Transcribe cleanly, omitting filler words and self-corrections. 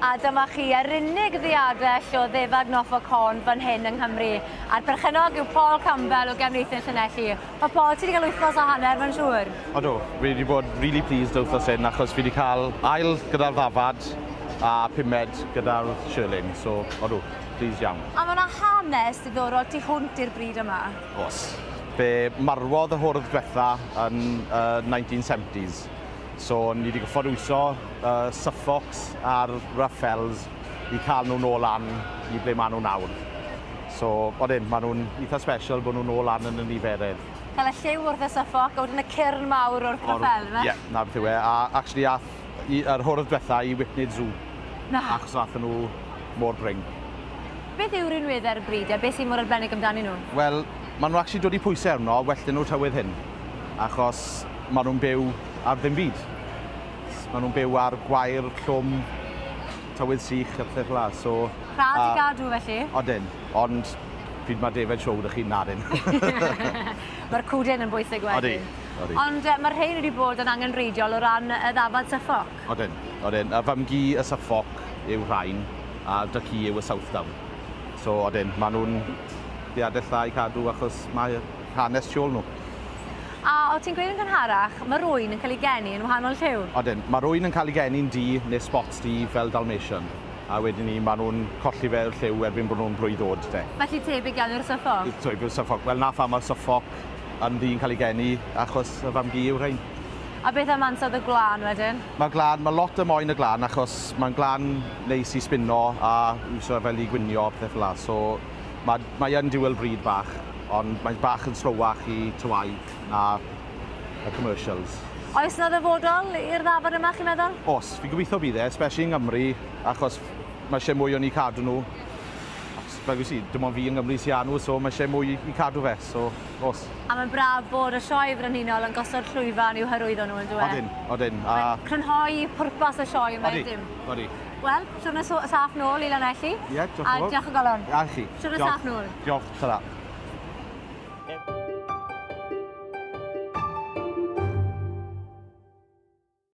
A dyma chi yr unig ddiadell o ddefad Norfolk Horn fan hyn yng Nghymru. A'r perchennog yw Paul Campbell o Gefn Eithin Llanelli. Mae Paul, ti wedi cael wythnos a hanner, mae'n siŵr? Odw, fi wedi bod really pleased wythnos hyn achos fi wedi cael ail gyda'r ddafad a pumed gyda'r shearling, so odw, pleased iawn. A mae yna hanes diddorol tu hwnt i'r brîd yma. Oes. Fe marwodd y hwrdd diwetha yn 1970s. So ni wedi goffod iwso Suffolks a'r Rough Fells i cael nhw nôl lan i ble maen nhw nawr. So, odyn, maen nhw'n eitha special bod nhw'n nôl lan yn y niferydd. Cael y lliw wrth y Suffolk, a wedyn y cyrn mawr wrth Rough Fell, fe? Ie, yeah, na beth yw e. A actually ath yr hwrdd diwetha i Whipnid Zoo. Na. Achos ath nhw mor bring. Beth yw'r rinweddau'r brîd a beth sy'n mor arbennig amdanyn nhw? Wel, maen nhw actually dod i pwysau arno, well dyn nhw tywydd hyn. Achos maen nhw'n byw ar ddim byd. Maen nhw'n byw ar gwair, llwm, tywydd sych a pethau fel 'na. So, Rhad i gadw felly? Odyn, ond pryd mae defaid show 'da chi, nadyn. Mae'r cwdyn yn bwysig wedyn. Odi, odi. Ond mae'r rhain wedi bod yn angenrheidiol o ran y ddafad Suffolk. Odyn, odyn. Y fam-gu y Suffolk yw rhain, a dy-cu yw y Southdown. So odyn, maen nhw'n ddiadell dda i cadw achos mae hanes tu ôl nhw. A o ti'n gweud yn gynharach, mae rwy'n yn cael ei geni yn wahanol lliw? Odyn, mae rwy'n yn cael ei geni'n du neu spots du fel Dalmatian. A wedyn ni, maen nhw'n colli fe'r lliw erbyn bod nhw'n blwydd oed, de. Felly tebyg iawn i'r Suffolk? Tebyg i'r Suffolk. Wel, na pham mae'r Suffolk yn ddu'n cael ei geni, achos y fam-gu yw rhain. A beth am ansawdd y gwlân wedyn? Mae'r gwlân, mae lot y moyn y gwlân, achos mae'n gwlân neis i spinno a iwso fel i gwinio a pethau fel 'na. So mae, mae yn dual breed bach, ond mae'n bach yn slowach i tywau na y commercials. Oes yna ddyfodol i'r ddafad yma, chi'n meddwl? Os, fi'n gobeithio bydd e, especially yng Nghymru, achos mae eisiau mwy o ni cadw nhw. Achos, fel gwrs i, dim ond fi yng Nghymru sy'n nhw, so mae eisiau mwy i cadw fe, so os. A mae'n braf bod y sioe frenhinol yn gosod llwyfan i'w hyrwyddo nhw yn dweud. Odyn, odyn. A crynhoi pwrpas y sioe yma odi, dim. Odi. Wel, siwrne saff nôl i Lanelli. Ie, diolch yn A fawr. diolch o galon. A chi. Siwrne saff nôl. Diolch, ta.